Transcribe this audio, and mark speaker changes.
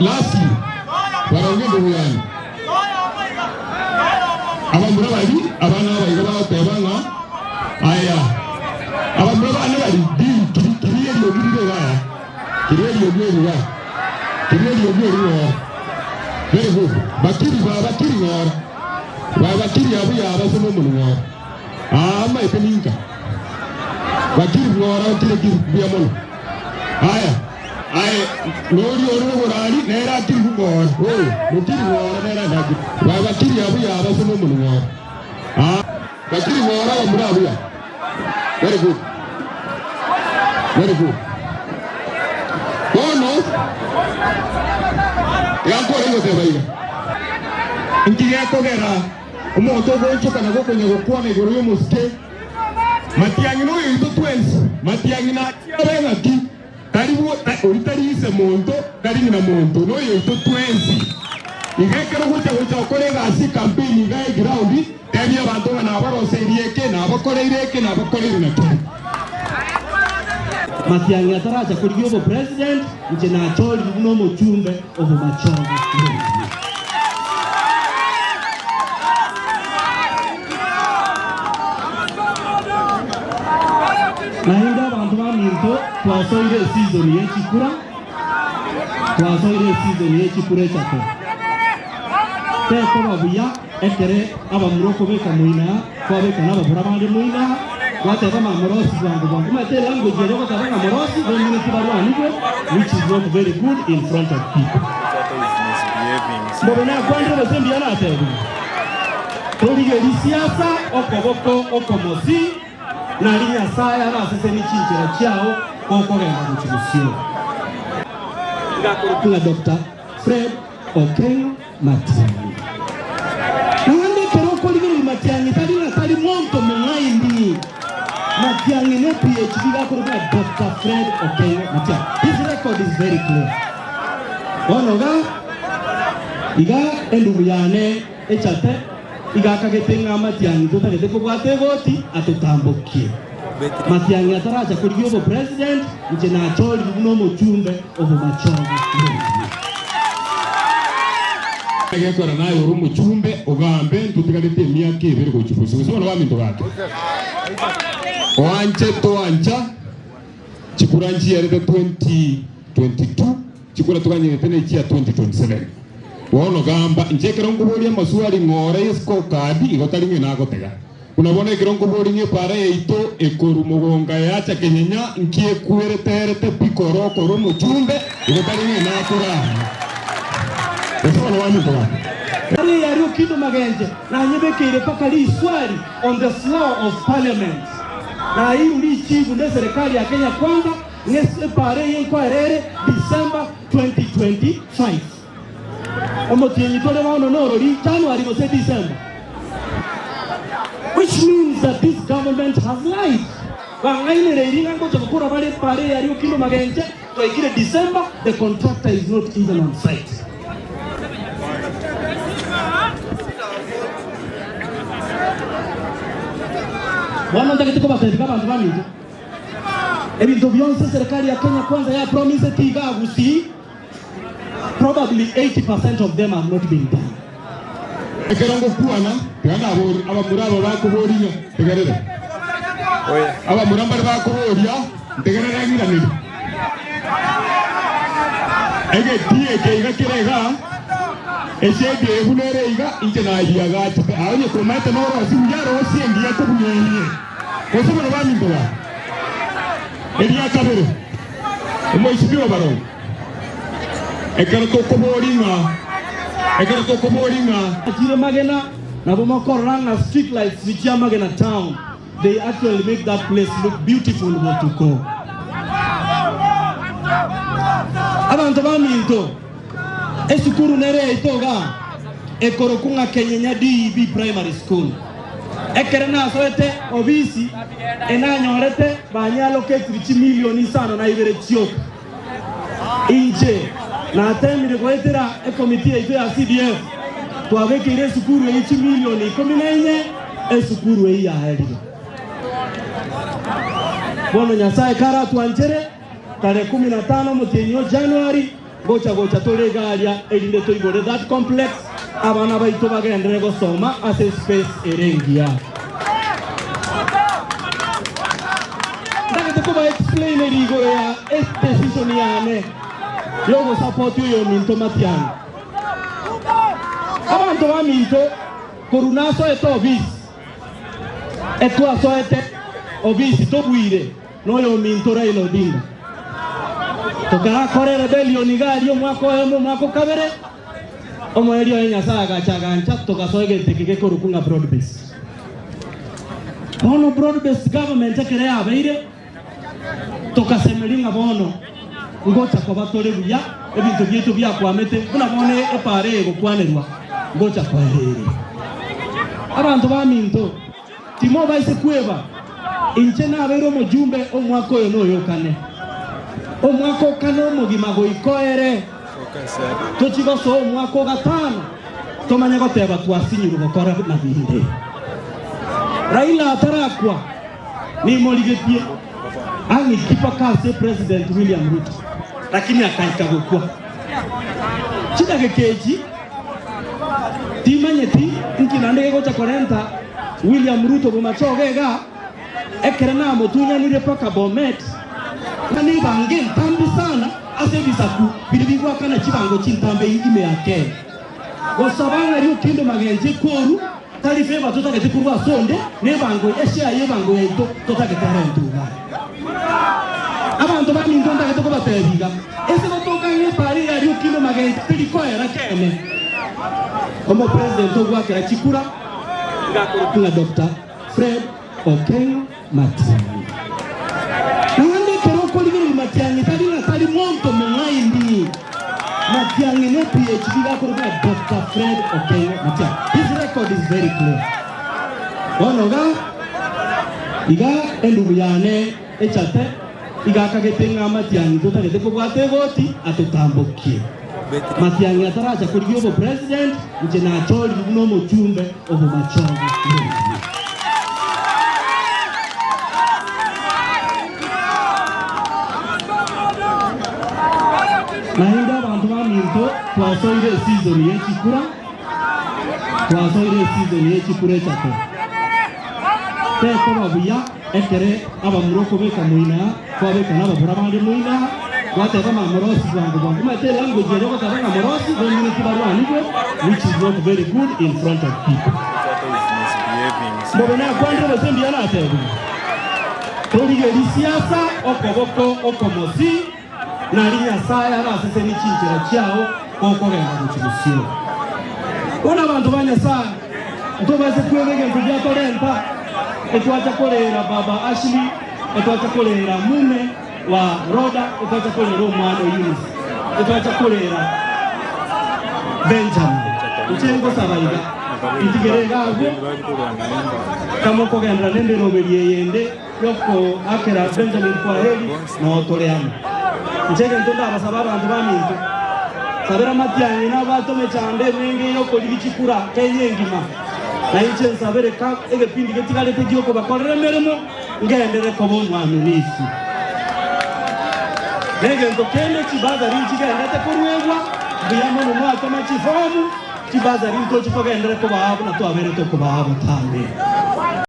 Speaker 1: Lastly, baronge endugu yane. Abamura baria abana abaiga bagoteba ng'a aya abamura bane bari diri kiri kiri eriogi rire iga aya kiri eriogi eri iga kiri eriogi eri ng'ora very good bakiri baba kiri ng'ora baba kiri abwo yabasoma omonwa ng'ora aa amaete ninka bakiri ng'ora okire kiri buya mono aya Aye noria ore oborari, nere akirigwe ng'ora, oo, mokiri ng'ora nere agakire. Babakiri abuya abase nomonwa ng'ora. Aa, bakiri ng'ora abamura abuya. Very good. Very good. Bono, iga nkore goteba iga. Nki gekogera omonto ogoonchoka na gokonya gokwana igoro y'omosike? Matiang'i noyoito twensi, matiang'i nachie abe ng'aki? Tari bwo, oria tari ise monto, tari ng'ina monto, noyoito twensi. Iga ekero ogocha gocha gokora egasi ecampaign iga eground, tebia abanto ng'a nabaroseirie eke, nabakoreire eke, nabakoreire na keria.
Speaker 2: Matiang'i ataracha korigia obopresident, inche nachorire buna omochumbe obomachoge bw'ebibe. Naende abanto baminto twasoire eseason ye chikura, twasoire eseason ye chikura echate. Tekoba buya ekere abamura okobeka moina aa, kwabeka nabamura bande moina aa, gwateba ng'a morosi bwango bwango. Omanyete elanguage eria ogoteba ng'a morosi bemineti barwanigwe which is not very good in front of people. Mbobe nakwanire gose mbuya natebire? Torigerie siasa okoboko okomosi. Nari Nyasae arasesenie chinchera chiao gokogenda gochia bosio. Ngakorokwa ng'a Doctor Fred Okengo Matiang'i. Naende ekero okorigereria Matiang'i tari ng'a tari monto mong'aini. Matiang'i ne PhD gakorokwa ng'a Doctor Fred Okengo Matiang'i. His record is very clear. Bono iga, iga endugu yane Echate iga akagete ng'a Matiang'i totagete kobwata egoti atotambokie. Matiang'i ataracha korigia obopresident, inche nachorire buna omochumbe obomachoge bw'ebibe.
Speaker 1: Egekora naye ore omochumbe ogambe ntotigarete emiaka ebere gochia bosio gose bono baminto gaki oanche toancha chikura nchierete 2022 Chikura toganyerete nechia 2027. Bono gamba, inche ekero nkoboria amaswali ng'ora ye scorecard igo tari ng'e nagotega. Buna bono ekero nkoboria ng'a epaara yaito ekoru mogonga yacha kenyenya nki ekwereterete pi kora okore omochumbe igo tari ng'e nakorara. Gose bono baminto gaki.
Speaker 2: Aria aria Okindo Magenche nanyebekeire mpaka riswali on the floor of parliament. Nairwe richibu ne serikali ya Kenya Kwanza Ng'ese epaara eye nkoera ere December 2025. Omotienyi tore bono norori, January gose December? Which means that this government has lied. Bang'ainereirie ng'a ngocha gokora bare epaara eye aria Okindo Magenche, twaikire December, the contractor is not even on site. Bono ntagete kobatebia abanto baminto. Ebinto bionsi eserikali ya Kenya Kwanza ya promiseti igaa Gusii, probably 80 percent of them have not been done.
Speaker 1: Ekero ngokwana, tiga nabori abamura aba bakoboria, ntegerere. Abamura mbare bakoboria, ntegerere ng'iranerie. Egetii eke iga kere igaa, eshedi eye buna ere iga, inche nayiagachete. Aa onye komaete norosie buya, rosie engiya kobua eye. Gose bono baminto ba eria kabere, omoisibi obaronge, ekero tokoboria ng'a, ekero tokoboria ng'a.
Speaker 2: Chire magena, nabo mokorora ng'a street lights chia Magena town, they actually make that place look beautiful botuko. Abanto baminto, esukuru nere yaito igaa ekorokwa ng'a Kenyenya DEB Primary School. Ekero nasoete obisi enanyorete banyaloketiri chimilioni isano na ibere chioka. Inche natemire goetera ekomiti yaito ya CDF, twabekeire esukuru eyio chimilioni ikomi na inye, esukuru eyio yaerire. Bono Nyasae karatwanchere, tarehe kumi na tano omotienyi o January, Ngocha gocha tore iga aria erinde toigore that complex, abana baito bagenderere gosoma ase space ere engiya. Ntagete koba explainera igoro ya decision yane yogosupport oyominto Matiang'i. Abanto baminto korwa nasoete ofisi, etwasoete ofisi tobwire noyominto Raila Odinga. Tokarakora erebellion iga aria omwaka oyomo omwaka o kabere, omoerio oye Nyasae agacha agancha togasoa egento eke gekorokwa ng'a broad based. Bono broad based government ekero yabeire, tokasemeria ng'a bono ngocha koba tore buya, ebinto biaito biakwamete, buna bono epaara eye egokwanerwa ngocha koera ere. Abanto baminto, Timobaisa kweba, inche nabeire omojumbe omwaka oyo noyo o kane, omwaka o kane omogima goika oere, tochie gosoa omwaka o gatano, tomanye goteba twasinyirwe gokora na binde. Raila atarakwa, nimorigetie ang'iki mpaka ase President William Ruto, lakini akaika gokwa. Chidageka echi Timanyeti inki naende gegocha korenta William Ruto bomachoge iga, ekere namotunyanirie paka Bomet, na nebango entambe sana ase ebisaku biria bigoakana chibango chintambe ime ya Kenya. Gosaba ng'a riokindo magencho ekoru tari favor totagete korwa ase onde, nebango eshare yebango yaito totagete arente igaa. Abanto baminto ntagete kobatebia iga, ase gotoka ng'a epaara eye ya riokindo magencho teri koera keene. Omopresident ogoakera chikura iga akorokwa ng'a Doctor Fred Okengo Matiang'i. Naende ekero okorigereria Matiang'i tari ng'a tari monto mong'aini. Matiang'i ne PhD iga akorokwa ng'a Doctor Fred Okengo Matiang'i. His record is very clear. Bono iga, iga endugu yane echate iga akagete ng'a Matiang'i totagete kobwata egoti atotambokie. Matiang'i ataracha korigia obopresident, inche nachorire buna omochumbe obomachoge bw'ebibe. Naende abanto baminto twasoire eseason ye chikura, Twasoire esizoni ye chikura echate. Tekoba buya ekere abamura okobeka moina, kwabeka nabamura bande moina, gwateba ng'a morosi bwango bwango. Omanyete elanguage eria ogoteba ng'a morosi, bomineti barwanigwe, which is not very good in front of people. Mbobe nakwandire gose mbuya natebire? Torigerie siasa okoboko okomosi. Nari Nyasae arasesenie chinchera chiao gokogenda gochia bosio. Bono abanto ba Nyasae, ntobaise kweba egento giatorenta, etwacha koreera baba Ashley, etwacha koreera mume wa Rhoda, etwacha koreera omwana o Eunice, etwacha koreera Benjamin. Inche ngosaba iga, intigere iga agwo, kamokogenderera nemeroberi eyende. Yokoakera Benjamin kwaheri, noo tore amo. Inche egento ndabasabe abanto baminto, sabera amatiang'i nabwate emechando emenge y'okorigia chikura Kenya engima, na inche nsabere ka egepindi getigarete gi'okobakorera emeremo, ngenderere koba omwaminifu. Negento kende chibasari nchigendete koruegwa, mbuya mono mwatoma chifomu, chibasari ntochi togenderere kobaa buna twaberete okobaa botambe.